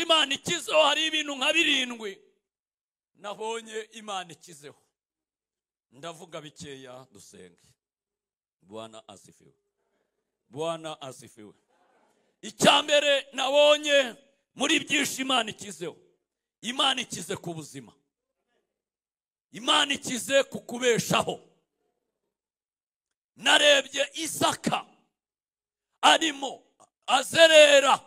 Imana ikizeho hari ibintu nka birindwi nabonye Imana ikizeho. Ndavuga bikeya dusenge. Bwana asifiwe. Bwana asifiwe. Icyambere nabonye muri byinshi Imana ikizeho, Imana ikize ku buzima, Imana ikize ku kubeshaho. Narebye Isaka arimo azerera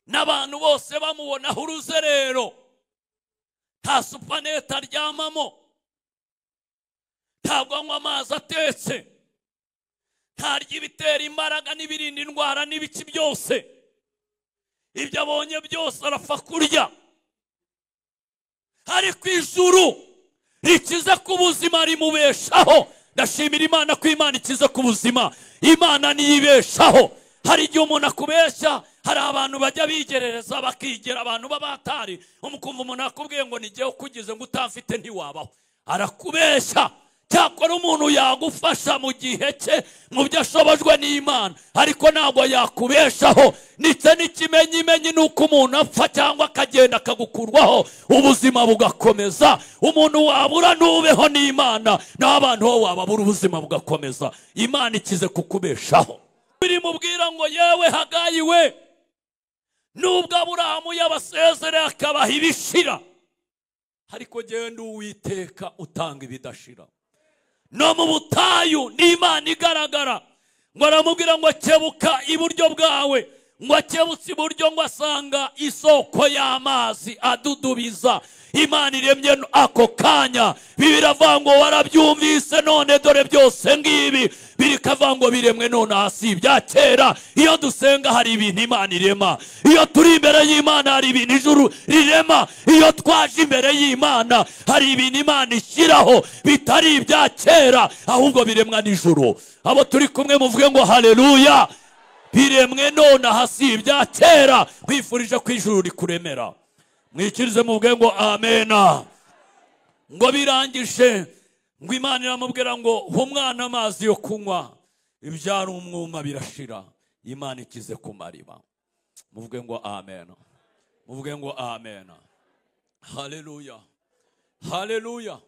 n'abantu bose bamubonaho uruzerero, nta supanete aryamamo, ntabwo anywa amazi atetse, ntarya ibitera imbaraga n'ibirinda indwara n'ibiki byose, ibyo abonye byose arapfa kurya. Ariko ijuru rikize ku buzima rimubeshaho. Ndashimira Imana ko Imana ikize ku buzima, Imana niyibeshaho. Hari igihe umuntu akubeshya, hari abantu bajya bigerereza bakigera abantu b'abatari, umukumva umuntu akubwiye ngo nigiye ukugize ngo utamfite ntiwabaho, arakubeshya. Cyakora umuntu yagufasha mu gihe cye mu byo ashobojwe n'Imana, ariko ntabwo yakubeshaho. Ndetse n'ikimenyimenyi ni uko umuntu apfa cyangwa akagenda akagukurwaho, ubuzima bugakomeza. Umuntu wabura ntubeho n'Imana, naho abantu bo wababura ubuzima bugakomeza. Imana ikize kukubeshaho. Birimubwira ngo yewe Hagayi we, nubwo Aburahamu yabasezereye akabaha ibishira, ariko genda Uwiteka utanga ibidashira. No mu butayu n'Imana igaragara, ngo aramubwira ngo kebuka iburyo bwawe, ngo akebutse iburyo ngo asanga isoko y'amazi adudubiza. Imana iremye ako kanya. Biravuga ngo warabyumvise none dore byose ngibi, birikavuga ngo biremwe none hasi ibya kera. Iyo dusenga hari ibintu Imana irema, iyo turi imbere y'Imana hari ibintu ijuru rirema, iyo twaje imbere y'Imana hari ibintu Imana ishyiraho bitari ibya kera ahubwo biremwa n'ijuru. Abo turi kumwe muvuge ngo haleluya. Biremwe none hasi ibya kera. Kwifurije ko ijuru rikuremera, mwikirize muvuge ngo amena. Ngo birangije, ngo Imana iramubwira ngo umwana amazi yo kunywa, ibyari umwuma birashira. Imana ikize ku mariba. Muvuge ngo amena. Muvuge ngo amena. Haleluya, haleluya.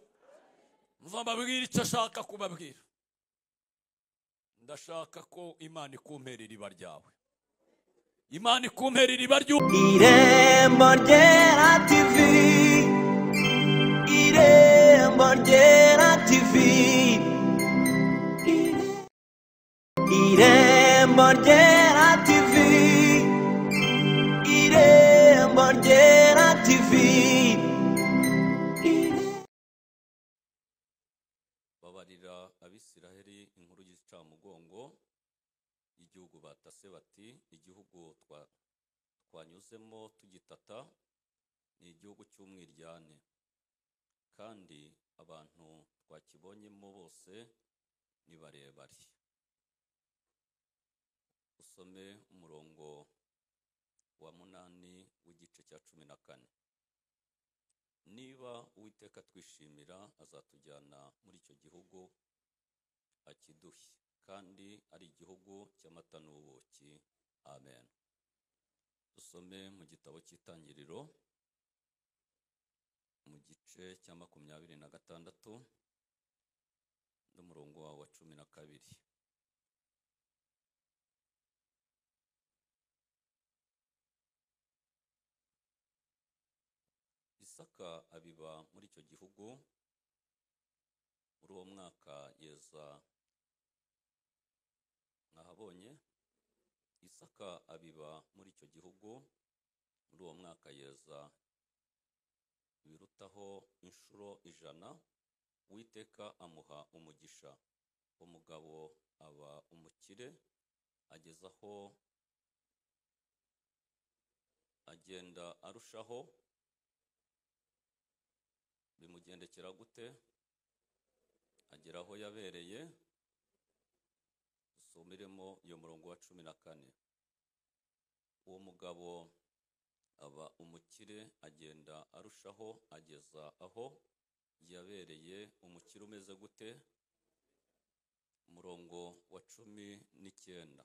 Mva mbabwira icyo ashaka kubabwira. Ndashaka ko Imana ikumpera iriba ryawe, Imana ikumpera iriba ryu Irembo Ryera TV, Irembo Ryera TV, Irembo Ryera TV, Irembo Ryera TV. Babarira Abisiraheli inkuru y'icamugongo y'igihugu batase bati igihugu twanyuzemo tugitata ni igihugu cy'umwiryane, kandi abantu twakibonyemo bose ni barebare. Usome umurongo wa 8 w'igice cya 14. Niba Uwiteka twishimira azatujyana muri icyo gihugu akiduhe, kandi ari igihugu cy'amata n'ubuki. Amen. Dusome mu gitabo cy'Itangiriro mu gice cya 26 n'umurongo wa 12. Isaka abiba muri icyo gihugu, muri uwo mwaka yeza. Mwahabonye? Isaka abiba muri icyo gihugu, muri uwo mwaka yeza ibirutaho inshuro 100. Uwiteka amuha umugisha, umugabo aba umukire, ageza aho agenda arushaho. Bimugendekera gute? Agera aho yabereye. Dusumiremo iyo murongo wa 14. Uwo mugabo aba umukire, agenda arushaho, ageza aho yabereye umukire umeze gute? Umurongo wa 19.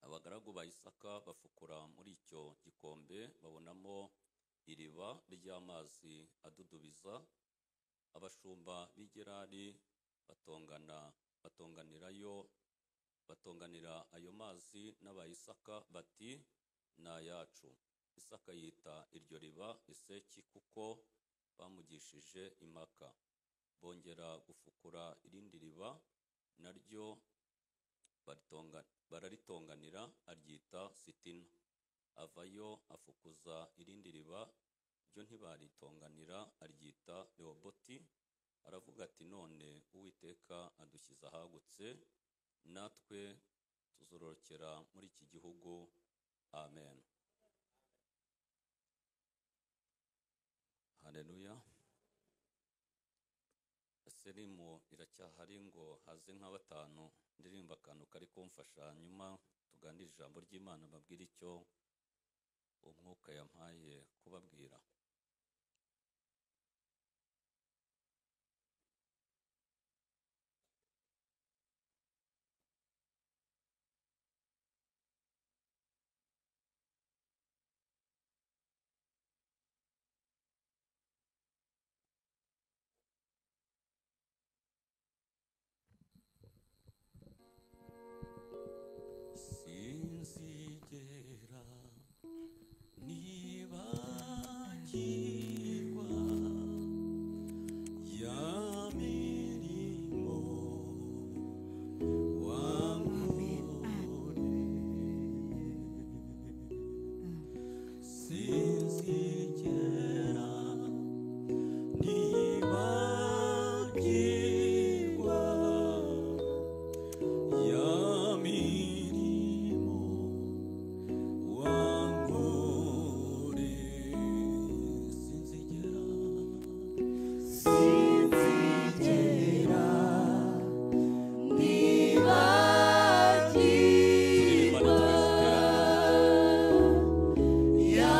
Abagaragu ba Isaka bafukura muri icyo gikombe Iriba ry'amazi adudubiza. Abashumba b'i Gerari batongana batonganirayo batonganira ayo mazi n'aba Isaka bati: "Ni ayacu." Isaka yita iryo riba Eseki, kuko bamugishije impaka. Bongera gufukura irindi riba, naryo bararitonganira, aryita Sitina. Avayo afukuza irindi riba, ryo ntibaritonganira, aryita Rehoboti. Aravuga ati: "None Uwiteka adushyize ahagutse, natwe tuzororokera muri iki gihugu." Amen, haleluya. Serimu iracyahari ngo haze nka batanu, ndirimba akantu kari kumfasha, nyuma tuganire ijambo ry'Imana, babwire icyo umwuka yampaye kubabwira. Sinzigera nibagirwa ya mirimo wankoreye. Sinzigera nibagirwa ya mirimo wankoreye. Sinzigera. Sinzigera Turirimbane nibagirwa twese iteraniro. ya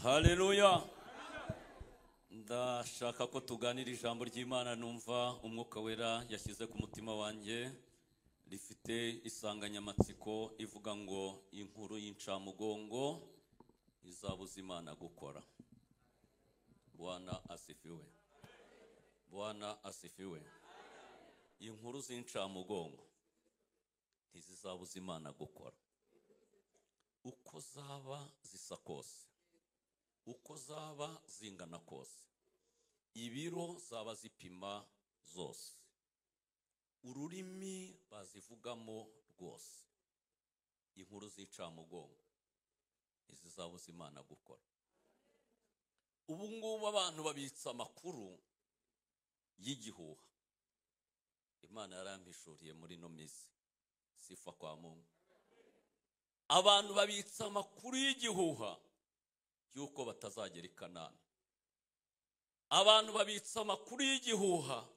Haleluya. Ndashaka ko tuganira ijambo ry'Imana numva Umwuka Wera yashyize ku mutima wanjye, rifite isanganyamatsiko ivuga ngo inkuru y'incamugongo izabuza Imana gukora. Bwana asifiwe. Bwana asifiwe. Inkuru z'incamugongo ntizizabuza Imana gukora. Uko zaba zisa kose, uko zaba zingana kose, ibiro zaba zipima zose, ururimi bazivugamo rwose, inkuru z'incamugongo ntizizabuza Imana gukora. Ubu ngubu abantu babitsa amakuru y'igihuha. Imana yarampishuriye muri ino minsi, sifa kwa Mungu. Abantu babitsa amakuru y'igihuha yuko batazagera i Kanani. Abantu babitsa amakuru y'igihuha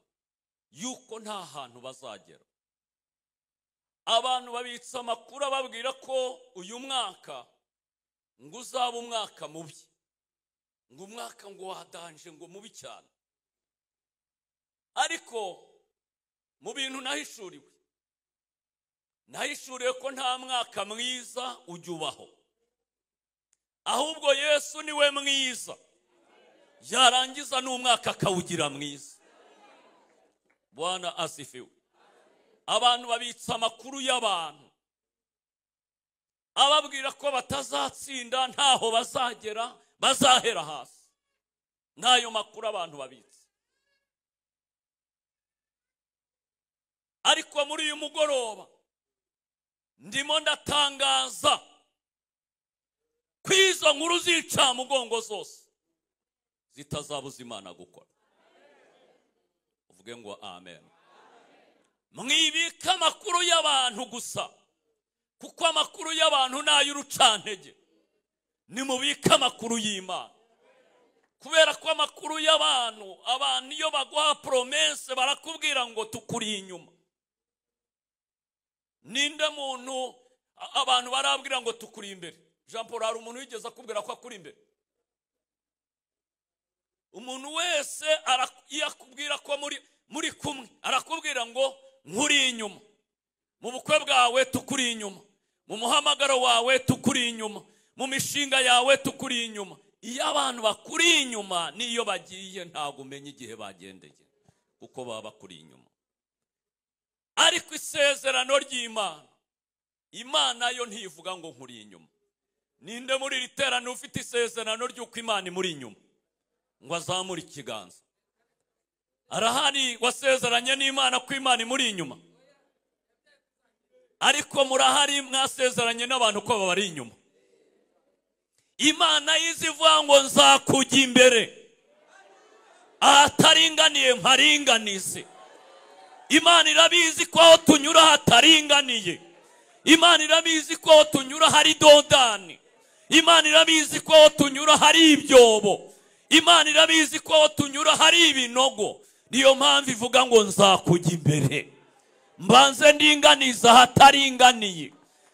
yuko nta hantu bazagera. Abantu babitsa amakuru ababwira ko uyu mwaka ngo uzaba umwaka mubi, ngo umwaka ngo wadanje, ngo mubi cyane. Ariko mu bintu nahishuriwe ko nta mwaka mwiza ujya ubaho, ahubwo Yesu niwe mwiza, yarangiza n'umwaka akawugira mwiza. Bwana asifiwe. Abantu babitsa amakuru y'abantu ababwira ko batazatsinda, ntaho bazagera, bazahera hasi. N'ayo makuru abantu babitse. Ariko muri uyu mugoroba ndimo ndatangaza ko izo nkuru z'incamugongo zose zitazabuza Imana gukora. Uvuge ngo amen. Mwibika amakuru y'abantu gusa, kuko amakuru y'abantu ni ay'urucantege. Nimubike amakuru y'Imana, kubera ko amakuru y'abantu, abantu iyo baguha promesse barakubwira ngo tukuri inyuma. Ninde muntu abantu barabwira ngo tukuri imbere? Jean Paul, hari umuntu wigeze akubwira ko akuri imbere? Umuntu wese iyo akubwira ko muri kumwe, arakubwira ngo nkuri inyuma. Mu bukwe bwawe tukuri inyuma, mu muhamagaro wawe tukuri inyuma, mu mishinga yawe tukuri inyuma. Iyo abantu bakuri inyuma, niyo bagiye ntabwo umenya igihe bagendeye, kuko baba bakuri inyuma. Ariko isezerano ry'Imana, Imana yo ntivuga ngo nkuri inyuma. Ninde muri iri teraniro ufite isezerano ry'uko Imana imuri inyuma ngo azamure ikiganza? Arahari wasezeranye n'Imana ko Imana imuri inyuma? Ariko murahari mwasezeranye n'abantu ko babari inyuma. Imana yizivuga ngo nzakujya imbere, ahataringaniye mparinganize. Imana irabizi ko aho tunyura hataringaniye. Imana irabizi ko aho tunyura hari dodani. Imana irabizi ko aho tunyura hari ibyobo. Imana irabizi ko aho tunyura hari ibinogo. Niyo mpamvu ivuga ngo nzakujya imbere, mbanze ndinganiza hataringaniye.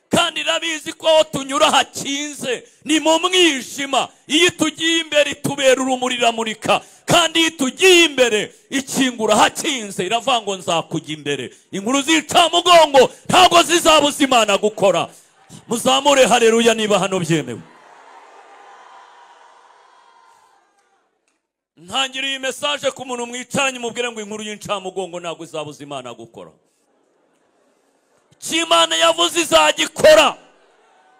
Kandi irabizi ko aho tunyura hakinze, ni mu mwijima. Iyo tugiye imbere itubera urumuri, iramurika. Kandi iyo tugiye imbere ikingura hakinze, iravuga ngo nzakujya imbere. Inkuru z'incamugongo ntabwo zizabuza Imana gukora. Muzamure haleluya niba hano byemewe. Ntangira iyi message ku muntu mwicaranye, mubwire ngo inkuru y'incamugongo ntabwo izabuza Imana gukora. Imana yavuze izagikora.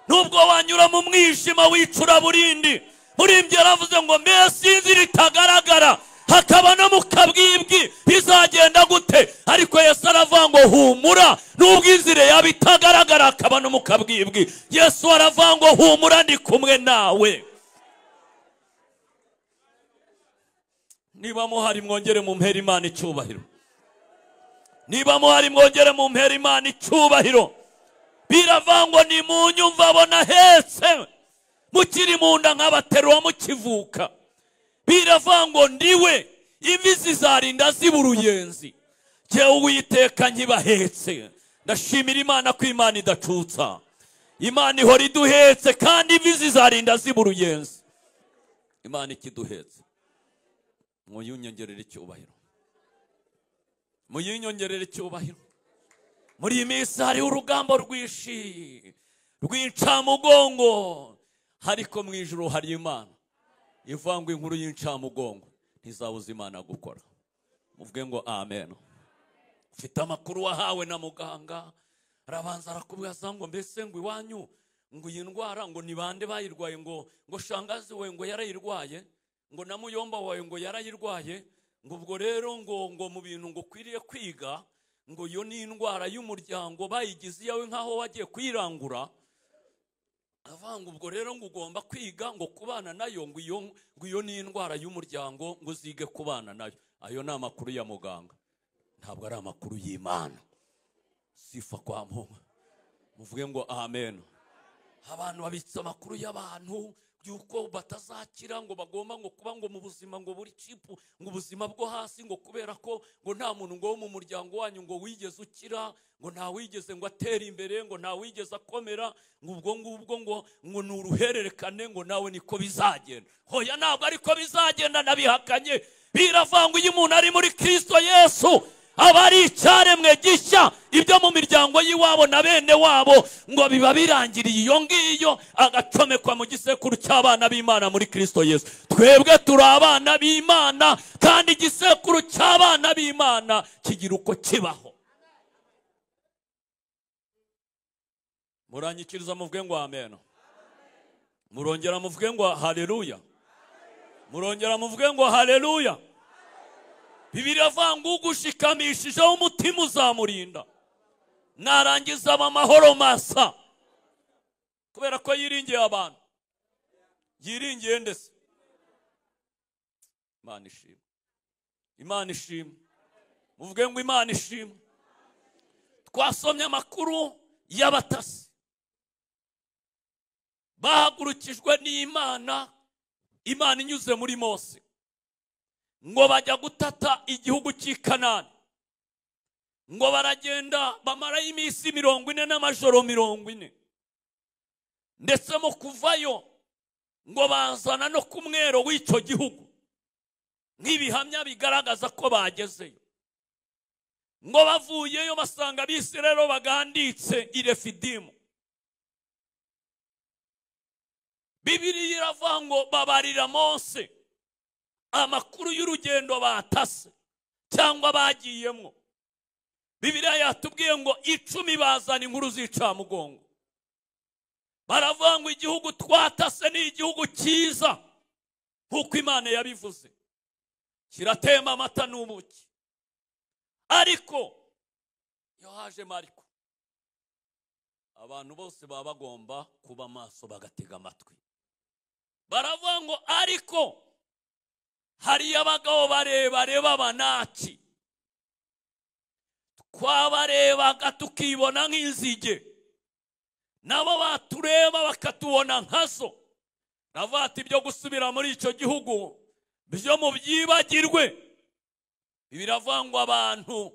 Nubwo wanyura mu mwijima w'icuraburindi, murimbyi yaravuze ngo mbese inzira itagaragara hakaba no mu kabwibwi bizagenda gute? Ariko Yesu aravuga ngo humura, nubwo inzira yaba itagaragara hakaba no mu kabwibwi, Yesu aravuga ngo humura, ndi kumwe nawe. Niba muhari mwongere mumpere Imana icyubahiro. Niba muhari mwongere mumpere Imana icyubahiro. Biravangwa ni munyumva abona hetse mukiri mu nda nk'abaterwa mukivuka. Biravangwa ndiwe imvi zizarinda ziba uruyenzi, jyewe Uwiteka nkibahetse. Ndashimira Imana ko Imana idacutsa. Imana ihora iduhetse kandi imvi zizarinda ziba uruyenzi. Imana ikiduhetse, muyinyongerere icyubahiro, muyinyongerere icyubahiro. Muri iyi minsi hariho urugamba rwinshi rw'incamugongo, ariko mu ijuru hari Imana ivangwa inkuru y'incamugongo ntizabuza Imana gukora. Muvuge ngo amen. Ufite amakuru wahawe na muganga, arabanza arakubwaza ngo mbese ngo iwanyu ngo iyi ndwara ngo ni bande bayirwaye, ngo shangazi we ngo yarayirwaye, ngo na muyomba wawe ngo yarayirwaye, ngo ubwo rero ngo mu bintu ngo ukwiriye kwiga ngo iyo ni indwara y'umuryango bayigize iyawe nkaho wagiye kuyirangura. Avanga ubwo rero ngo ugomba kwiga ngo kubana nayo, ngo iyo ni indwara y'umuryango ngo uzige kubana nayo. Ayo ni amakuru ya muganga, ntabwo ari amakuru y'Imana. Sifa kwa Mungu. Muvuge ngo amen. Abantu babitse amakuru y'abantu yuko batazakira, ngo bagomba ngo kuba ngo mu buzima ngo buri chipu, ngo ubuzima bwo hasi, ngo kubera ko ngo nta muntu ngo wo mu muryango wanyu ngo wigeze ukira, ngo nta wigeze ngo atere imbere, ngo nta wigeze akomera, ngo ubwo ngubwo ngo ni uruhererekane, ngo nawe niko bizagenda. Hoya ntabwo ariko bizagenda, nabihakanye. Biravangwa iyo umuntu ari muri Kristo Yesu aba ari icyaremwe gishya. Ibyo mu miryango y'iwabo na bene wabo ngo biba birangiriye iyo ngiyo, agacomekwa mu gisekuru cy'abana b'Imana muri Kristo Yesu. Twebwe turi abana b'Imana, kandi igisekuru cy'abana b'Imana kigira uko kibaho. Muranyikiriza muvuge ngo amen. Murongera muvuge ngo haleluya. Murongera muvuge ngo haleluya. Bibiliya ivuga ugushikamishijeho umutima uzamurinda, narangiza aba amahoro masa. Kubera ko yiringiye abantu, yiringiye ndetse. Imana ishimwe, Imana ishimwe. Muvuge ngo Imana ishimwe. Twasomye amakuru y'abatasi bahagurukijwe n'Imana, Imana inyuze muri Mose, ngo bajya gutata igihugu cy'i Kanani. Ngo baragenda bamara iminsi 40 n'amajoro 40, ndetse mu kuvayo ngo bazana no ku mwero w'icyo gihugu nk'ibihamya bigaragaza ko bagezeyo. Ngo bavuyeyo basanga Abisirayeli baganditse i Refidimu. Bibiliya iravuga ngo babarira Mose amakuru y'urugendo batase cyangwa bagiyemo. Bibiliya yatubwiye ngo 10 bazana inkuru z'icamugongo, baravuga ngo igihugu twatase ni igihugu cyiza nk'uko Imana yabivuze, kiratema amata n'ubuki. Ariko iyo haje Mariko, abantu bose baba bagomba kuba maso bagatega amatwi. Baravuga ngo ariko hari abagabo barebare b'abanaki, twabarebaga tukibona nk'inzige, nabo batureba bakatubona nkazo. Navuga ati ibyo gusubira muri icyo gihugu byo mubyibagirwe. Biravuga ngo abantu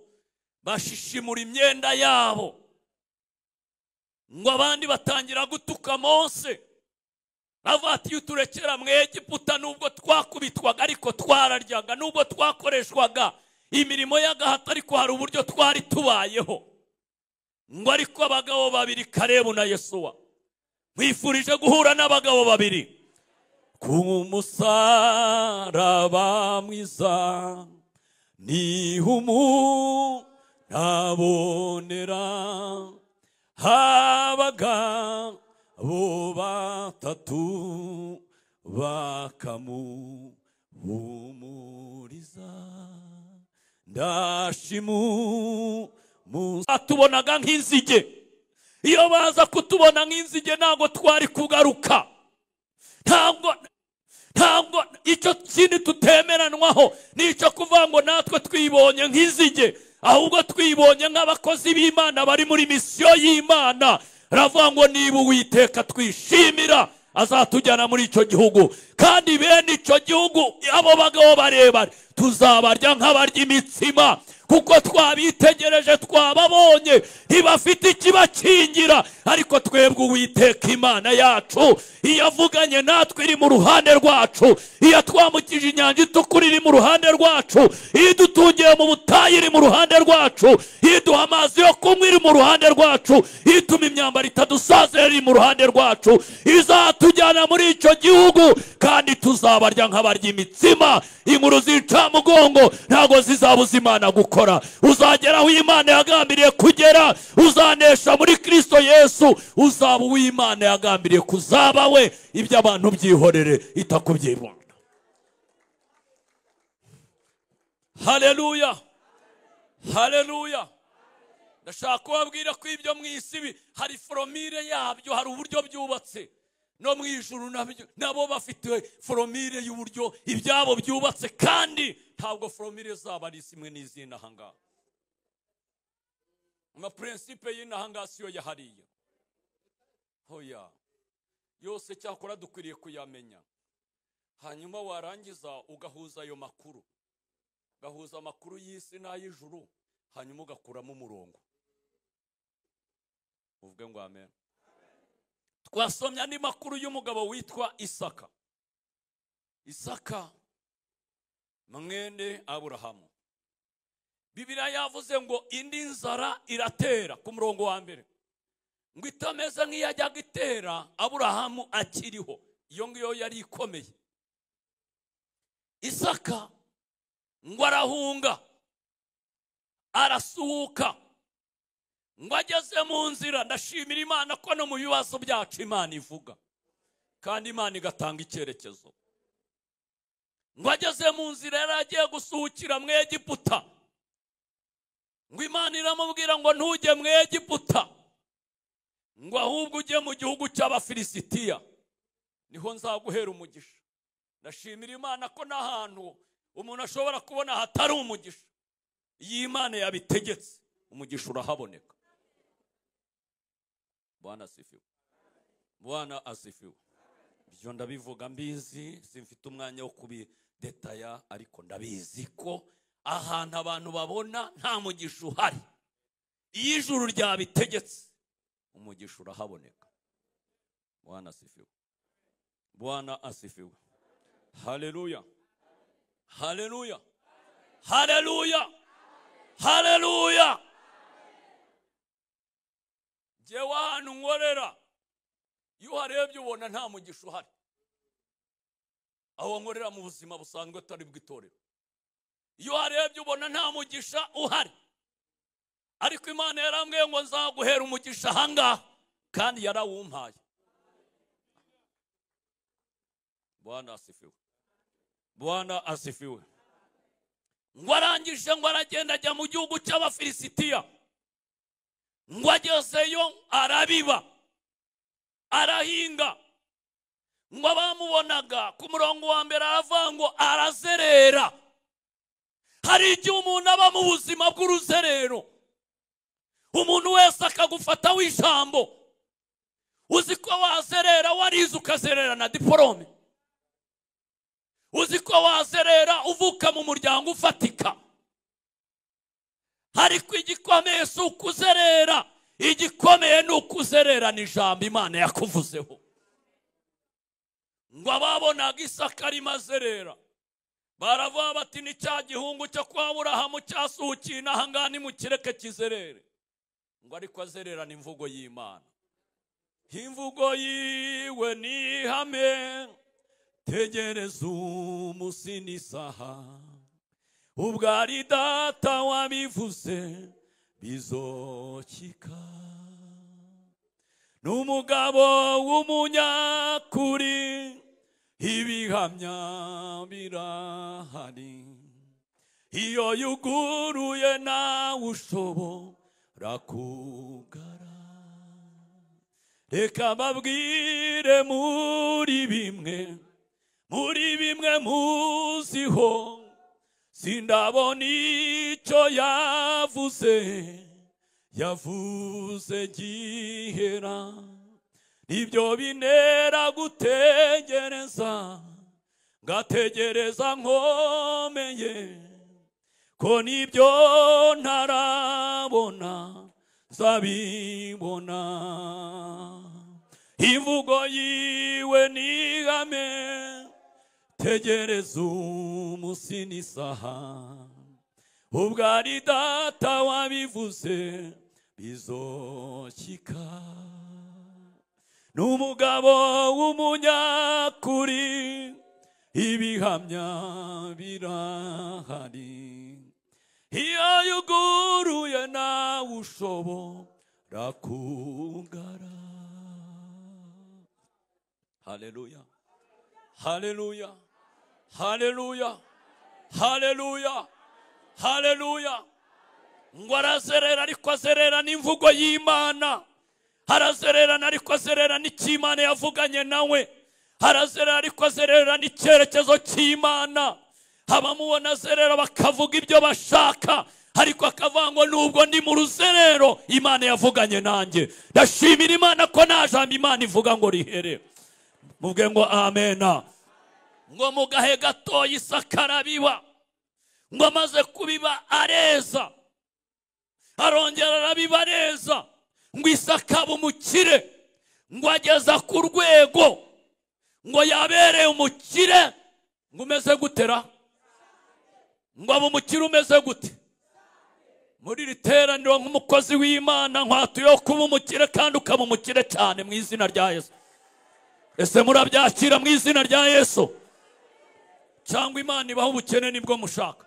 bashishimura imyenda yabo, ngo abandi batangira gutuka Mose. Navuga ati iyo turekera mu Egiputa, nubwo twakubitwaga ariko twararyaga, nubwo twakoreshwaga imirimo y'agahato ariko hari uburyo twari tubayeho. Ngo ariko abagabo babiri, Kalebu na Yesuwa, mwifurije guhura n'abagabo babiri ku musaraba mwiza, niho umuntu abonera abagabo batatu bakamuhumuriza. Ndashimu atubonaga nk'inzige. Iyo baza kutubona nk'inzige ntabwo twari kugaruka. Ntabwo icyo kindi tutemeranwaho nicyo kuvuga ngo natwe twibonye nk'inzige, ahubwo twibonye nk'abakozi b'Imana bari muri misiyo y'Imana. Ravuga ngo niba Uwiteka twishimira azatujyana muri icyo gihugu, kandi bene icyo gihugu abo bagabo barebare tuzabarya nk'abarya imitsima, Kuko twabitegereje twababonye, ntibafite ikibakingira. Ariko twebwe Uwiteka Imana yacu iyavuganye natwe iri mu ruhande rwacu, iyatwambukije inyanja itukura iri mu ruhande rwacu, idutungiye mu butayu iri mu ruhande rwacu, iduha amazi yo kunywa iri mu ruhande rwacu, ituma imyambaro itadusaza iri mu ruhande rwacu. Izatujyana muri icyo gihugu kandi tuzabarya nk'abarya imitsima. Inkuru z'incamugongo ntago zizabuza Imana gukora. Uzagera aho Imana yagambiriye kugera, uzanesha muri Kristo Yesu, uzaba uw'Imana yagambiriye kuzaba we. Ibyo abantu byihorere itakubyibona. Haleluya, haleluya. Ndashaka kubabwira ko ibyo mu isi hari foromire yabyo, hari uburyo byubatse. No mu ijuru nabo bafite foromire y'uburyo ibyabo byubatse, kandi ntabwo foromire zabo ari imwe n'izindi ahangaha. Ama principe y'inahanga siyo yahariye. Hoya yose cyakora dukwiriye kuyamenya, hanyuma warangiza ugahuza ayo makuru, ugahuza amakuru y'isi n'ay'ijuru, hanyuma ugakuramo umurongo. Uvuge ngo amen. Twasomye andi makuru y'umugabo witwa Isaka. Isaka mwene Aburahamu. Bibiliya yavuze ngo indi nzara iratera ku murongo wa mbere, ngo itameze nk'iyajyaga itera Aburahamu akiriho. Iyo ngiyo yari ikomeye. Isaka ngo arahunga, arasuhuka, ngo ageze mu nzira. Ndashimira Imana ko no mu bibazo byacu Imana ivuga, kandi Imana igatanga icyerekezo. Ngo ageze mu nzira yari agiye gusuhukira mu Egiputa, ngo Imana iramubwira ngo ntujye mu Egiputa, ngo ahubwo ujye mu gihugu cy'Abafilisitiya, niho nzaguhera umugisha. Ndashimira Imana ko n'ahantu umuntu ashobora kubona hatari umugisha, iyi Imana yabitegetse umugisha urahaboneka. Bwana asifiwe, Bwana asifiwe. Ibyo ndabivuga mbizi, simfite umwanya wo kubidetaya, ariko ndabizi ko ahantu abantu babona nta mugisha uhari, iyo ijuru ryabitegetse umugisha urahaboneka. Bwana asifiwe, Bwana asifiwe. Haleluya, haleluya, haleluya, haleluya. Jewe ahantu nkorera, iyo uharebye ubona nta mugisha uhari. Aho nkorera mu buzima busanzwe atari bw'itorero, iyo uharebye ubona nta mugisha uhari. Ariko Imana yarambwiye ngo nzaguhera umugisha ahangaha, kandi yarawumpaye. Bwana asifiwe, Bwana asifiwe. Ngo arangije ngo aragenda ajya mu gihugu cy'Abafilisitiya, ngo agezeyo arabiba, arahinga. Ngo abamubonaga ku murongo wa mbere aravuga ngo arazerera. Hari igihe umuntu aba mu buzima bw'uruzerero, umuntu wese akagufata w'ijambo. Uzi ko wazerera warize ukazerera na diporome, uzi ko wazerera uvuka mu muryango ufatika. Ariko igikomeye si ukuzerera, igikomeye ni ukuzerera ni ijambo Imana yakuvuzeho. Ngo ababonaga Isaka arimo azerera baravuga bati ni cya gihungu cyo kwa Aburahamu cyasuhukiye inaha ngaha, nimukireke kizerere. Ngo ariko azererana imvugo y'Imana. Imvugo yiwe ni ihame, tegereza umunsi n'isaha, ubwo ari data wabivuze bizokika. N'umugabo w'umunyakuri, ibihamya birahari, iyo yuguruye nawe ushobora kugara. Reka mbabwire muri bimwe, muri bimwe muziho, sindabona icyo yavuze, yavuze gihera. Ibyo binera gutegereza, ngategereza nkomeye, Ko nibyo ntarabona nzabibona. Imvugo yiwe nihame, tegereza umunsi n'isaha. Ubwo ari data wabivuze bizoshyika. N'umugabo w'umunyakuri, ibihamya birahari. Iyo yuguruye nawe ushobora kugara. Haleluya, haleluya, haleluya, haleluya, haleluya. Ngo arazerera ariko azerera n'imvugo y'Imana. Arazererana ariko azerera n'Imana yavuganye nawe. Arazerera ariko azerera n'icyerekezo cy'Imana. Abamubona azerera bakavuga ibyo bashaka, ariko akavuga ngo nubwo ndi mu ruzerero Imana yavuganye nanjye. Ndashimira Imana ko nta jambo Imana ivuga ngo rihere. Muvuge ngo amena. Ngo mu gahe gatoya Isaka arabiba, ngo amaze kubiba areza, arongera arabiba areza. Ngo Isaka aba umukire, ngo ageza ku rwego ngo yabereye umukire. Ngo umeze gutera? Ngo aba umukire umeze gute? Muri iri teraniro nk'umukozi w'Imana nkwatuye kuba umukire, kandi ukaba umukire cyane mu izina rya Yesu. Ese murabyakira mu izina rya Yesu? Cyangwa Imana ibaha ubukene nibwo mushaka?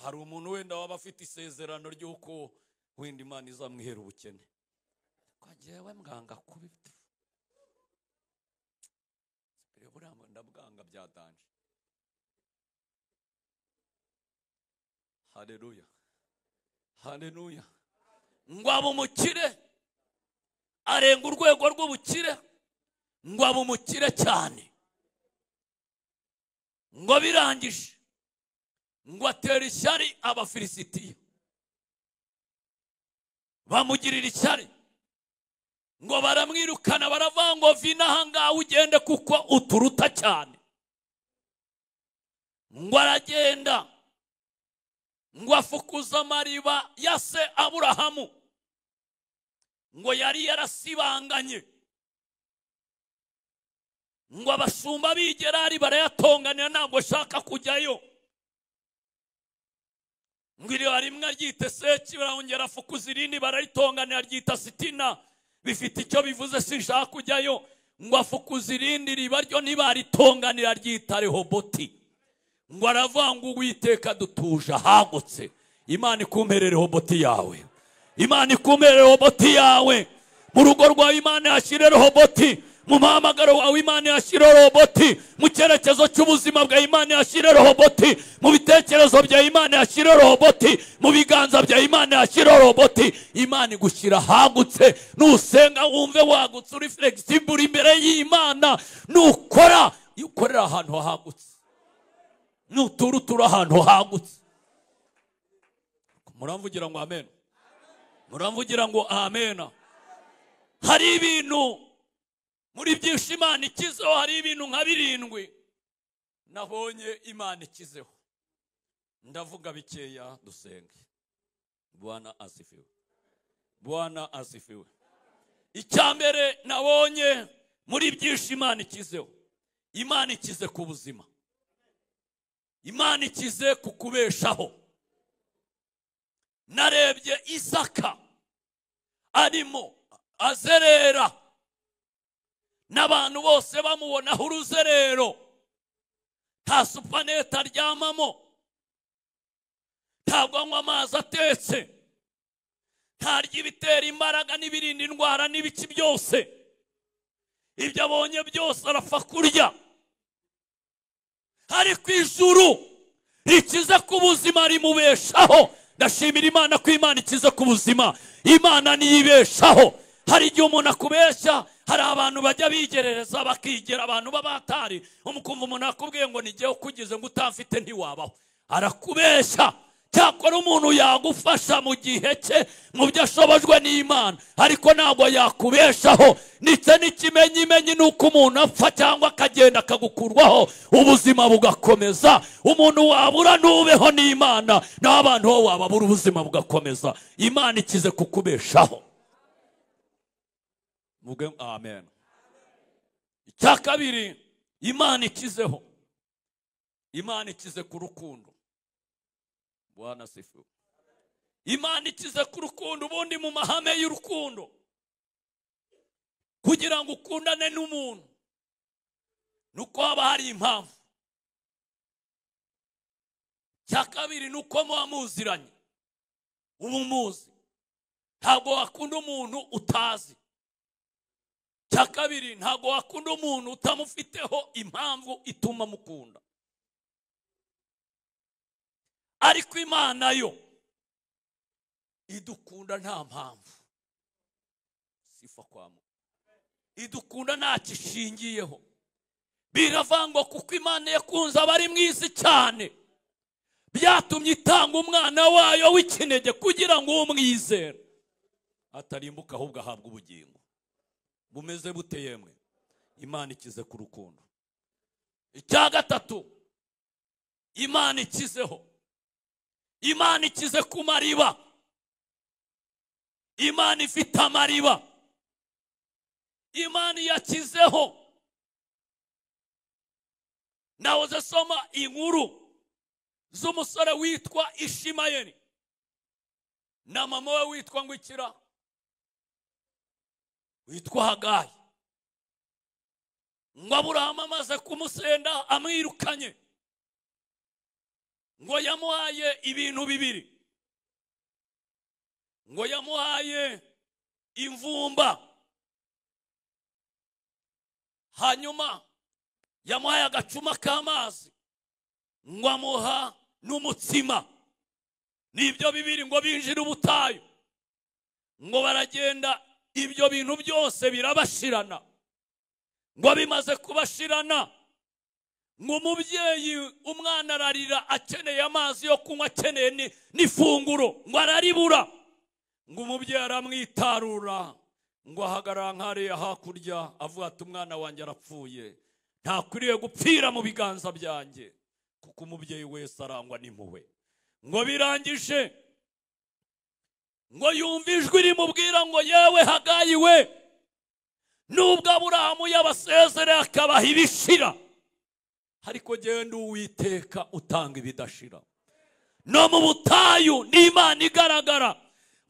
Hari umuntu wenda waba afite isezerano ry'uko wenda Imana izamwihera ubukene. Ko jyewe mbwanga kubita. Buriya ndabwanga byatanje. Haleluya, haleluya. Ngo aba umukire, arenga urwego rw'ubukire, ngo aba umukire cyane. Ngo birangije ngo atera ishyari Abafilisitiya, bamugirira ishyari, ngo baramwirukana, baravuga ngo vina aha ngaha ugende kuko uturuta cyane. Ngo aragenda, ngo afukuza amariba ya se Aburahamu, ngo yari yarasibanganye. Ngo abashumba b'i Gerari barayatonganira, ntabwo ashaka kujyayo. Ngo iriba rimwe aryite Seki, barongera afukuza irindi bararitonganira aryita Sitina, bifite icyo bivuze sinshaka kujyayo. Ngo afukuza irindi riba ryo ntibaritonganira aryita Rehoboti. Ngo aravuga ngo Uwiteka dutuje ahagutse. Imana ikumperere Rehoboti yawe. Imana ikumperere Rehoboti yawe. Mu rugo rwawe Imana yashyire Rehoboti. Mu muhamagaro wawe Imana yashyire Rehoboti. Mu cyerekezo cy'ubuzima bwa Imana yashyire Rehoboti. Mu bitekerezo bya Imana yashyire Rehoboti. Mu biganza bya Imana yashyire Rehoboti. Imana igushyira ahagutse. Nusenga wumve wagutse, uri flexible imbere y'Imana. Nukora ukorera ahantu hagutse, nutura utura ahantu hagutse. Muramvugira ngo amen. Muramvugira ngo amen. Hari ibintu muri byinshi Imana ikizeho, hari ibintu nka 7 nabonye Imana ikizeho. Ndavuga bikeya dusenge. Bwana asifiwe, Bwana asifiwe. Icya mbere nabonye muri byinshi Imana ikizeho, Imana ikize ku buzima, Imana ikize ku kubeshaho. Narebye Isaka arimo azerera, n'abantu bose bamubonaho uruzerero. Nta supanete aryamamo, ntabwo anywa amazi atetse, ntarya ibitera imbaraga n'ibirinda indwara n'ibiki byose. Ibyo abonye byose arapfa kurya. Ariko ijuru rikize ku buzima rimubeshaho. Ndashimira Imana ko Imana ikize ku buzima. Imana niyibeshaho. Hari igihe umuntu akubeshya, hari abantu bajya bigerereza bakigera abantu b'abatari. Umukumva umuntu akubwiye ngo nigiye ukugize ngo utamfite ntiwabaho, arakubeshya. Cyakora umuntu yagufasha mu gihe cye mu byo ashobojwe n'Imana, ariko ntabwo yakubeshaho. Ndetse n'ikimenyimenyi ni uko umuntu apfa cyangwa akagenda akagukurwaho, ubuzima bugakomeza. Umuntu wabura ntubeho n'Imana, naho abantu bo wababura ubuzima bugakomeza. Imana ikize kukubeshaho. Muge amen. Icya kabiri Imana ikizeho, Imana ikize ku rukundo. Bwana sifiwe. Imana ikize ku rukundo. Ubundi mu mahame y'urukundo, kugira ngo ukundane n'umuntu nuko haba hari impamvu. Icya kabiri nuko muba muziranye, uba umuzi. Ntabwo wakunda umuntu utazi. Icya kabiri, ntabwo wakunda umuntu utamufiteho impamvu ituma mukunda. Ariko Imana yo idukunda nta mpamvu. Sifa kwa Mungu. Idukunda nta kishingiyeho. Biravangwa kuko Imana yakunze abari mu isi cyane, byatumye itanga umwana wayo w'ikinege kugira ngo umwizere atarimbuka ahubwo ahabwe ubugingo. Bumeze bute yemwe? Imana ikize ku rukundo. Icya gatatu Imana ikizeho, Imana ikize ku mariba. Imana ifite amariba. Imana yakizeho. Nahoze soma inkuru z'umusore witwa Ishimayeli na mama we witwa Ngwikira, witwa Hagayi. Ngo Aburahamu amaze kumusenda amwirukanye, ngo yamuhaye ibintu bibiri. Ngo yamuhaye imvumba, hanyuma yamuhaye agacuma k'amazi, ngo amuha n'umutsima. Nibyo bibiri ngo binjira ubutayu, ngo baragenda, ibyo bintu byose birabashirana. Ngo bimaze kubashirana, ngo umubyeyi umwana ararira akeneye amazi yo kunywa, akeneye n'ifunguro, ngo araribura. Ngo umubyeyi aramwitarura, ngo ahagarara nk'ariya hakurya avuga ati umwana wanjye arapfuye, ntakwiriye gupfira mu biganza byanjye, kuko umubyeyi wese arangwa n'impuhwe. Ngo birangije, ngo yumva ijwi rimubwira ngo yewe Hagayi we, nubwo Aburahamu yabasezereye akabaha ibishira, ariko genda Uwiteka utanga ibidashira. No mu butayu ni Imana igaragara.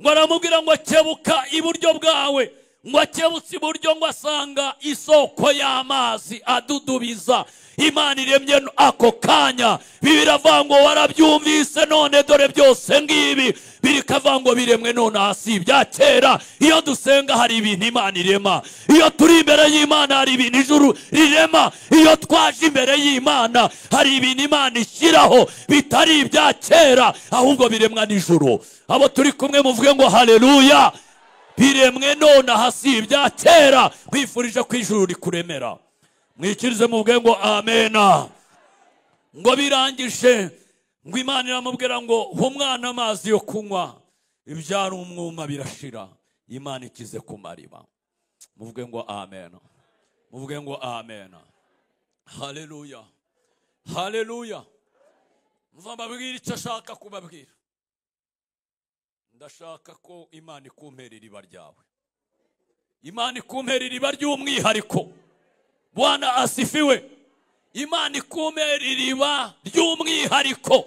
Ngo aramubwira ngo kebuka iburyo bwawe. Ngo akebutse iburyo, ngo asanga isoko y'amazi adudubiza. Imana iremye ako kanya. Biravuga ngo warabyumvise none dore byose ngibi. Birikavuga ngo biremwe none hasi ibya kera. Iyo dusenga hari ibintu Imana irema. Iyo turi imbere y'Imana hari ibintu ijuru rirema. Iyo twaje imbere y'Imana hari ibintu Imana ishyiraho bitari ibya kera, ahubwo biremwa n'ijuru. Abo turi kumwe muvuge ngo haleluya. Biremwe none hasi ibya kera. Kwifurije ko ijuru rikuremera. Mwikirize muvuge ngo amena. Ngo birangije, ngo Imana iramubwira ngo umwana amazi yo kunywa, ibyari umwuma birashira. Imana ikize ku mariba. Muvuge ngo amena. Muvuge ngo amena. Haleluya, haleluya. Mva mbabwira icyo ashaka kubabwira. Ndashaka ko Imana ikumpera iriba ryawe. Imana ikumpera iriba ry'umwihariko. Bwana asifiwe. Imana ikumpera iriba ry'umwihariko,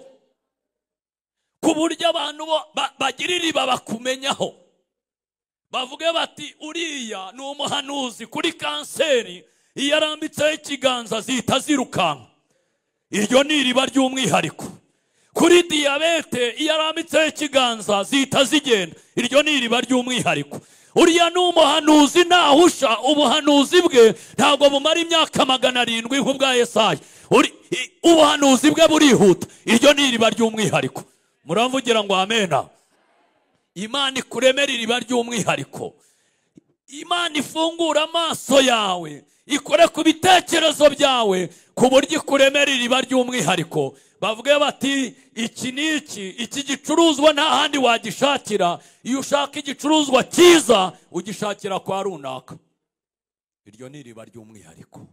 ku buryo abantu bagira iriba bakumenyaho, bavuge bati uriya ni umuhanuzi kuri kanseri, iyo arambitseho ikiganza zihita zirukanka. Iryo ni iriba ry'umwihariko. Kuri diyabete iyo arambitseho ikiganza zihita zigenda. Iryo ni iriba ry'umwihariko. Uriya ni umuhanuzi ntahusha, ubuhanuzi bwe ntabwo bumara imyaka 700 nk'ubwa Yesaya. Ubuhanuzi bwe burihuta. Iryo ni iriba ry'umwihariko. Muramvugira ngo amena. Imana ikuremera iriba ry'umwihariko. Imana ifungura amaso yawe, ikore ku bitekerezo byawe, ku buryo ikuremera iriba ry'umwihariko. Bavuge bati iki n'iki, iki gicuruzwa nta handi wagishakira. Iyo ushaka igicuruzwa cyiza ugishakira kwa runaka. Iryo ni iriba ry'umwihariko.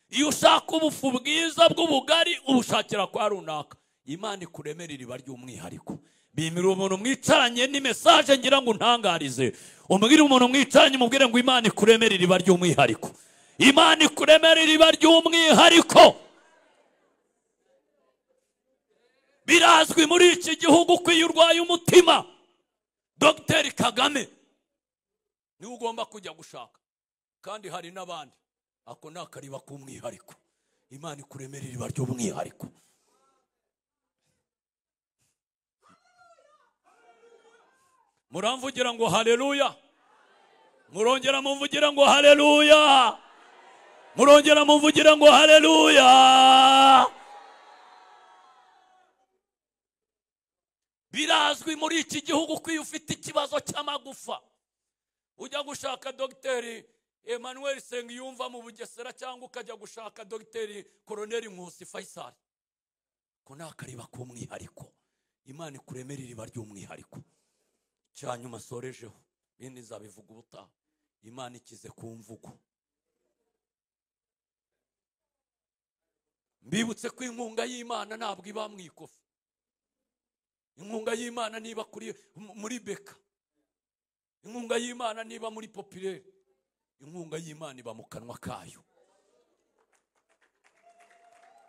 Iyo ushaka ubufu bwiza bw'ubugari ubushakira kwa runaka. Imana ikuremera iriba ry'umwihariko. Bimira umuntu mwicaranye ni message ngira ngo ntangarize. Umubwire umuntu mwicaranye, umubwire ngo Imana ikuremera iriba ry'umwihariko. Imana ikuremera iriba ry'umwihariko. Birazwi muri iki gihugu ko iyo urwaye umutima, Dr Kagame niwe ugomba kujya gushaka, kandi hari n'abandi. Ako ni akariba k'umwihariko. Imana ikuremera iriba ry'umwihariko. Muramvugira ngo haleluya. Murongera mumvugira ngo haleluya. Murongera mumvugira ngo haleluya. Birazwi muri iki gihugu ko iyo ufite ikibazo cy'amagufa ujya gushaka Dr Emmanuel Sengiyumva mu Bugesera, cyangwa ukajya gushaka Dr Colonel Nkusi Faisal. Ko ni akariba k'umwihariko. Imana ikuremera iriba ry'umwihariko. Cyanyuma sorejeho, bindi nzabivuga ubutaha. Imana ikize ku mvugo. Mbibutse ko inkunga y'Imana ntabwo iba mu ikofi. Inkunga y'Imana niba kuri muri beka. Inkunga y'Imana niba muri populaire. Inkunga y'Imana iba mu kanwa kayo.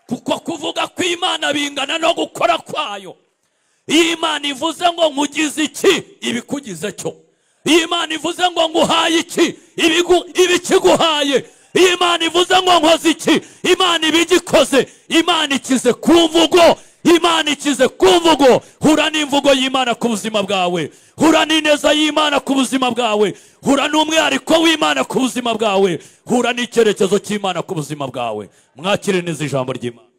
Kuko kuvuga kw'Imana bingana no gukora kwayo. Iyo Imana ivuze ngo nkugize iki, ibikugize cyo. Iyo Imana ivuze ngo nguhaye iki, ibikiguhaye. Iyo Imana ivuze ngo nkoze iki, Imana ibigikoze. Imana ikize ku mvugo. Imana ikize ku mvugo. Hura n'imvugo y'Imana ku buzima bwawe. Hura n'ineza y'Imana ku buzima bwawe. Hura n'umwihariko w'Imana ku buzima bwawe. Hura n'icyerekezo cy'Imana ku buzima bwawe. Mwakire neza ijambo ry'Imana.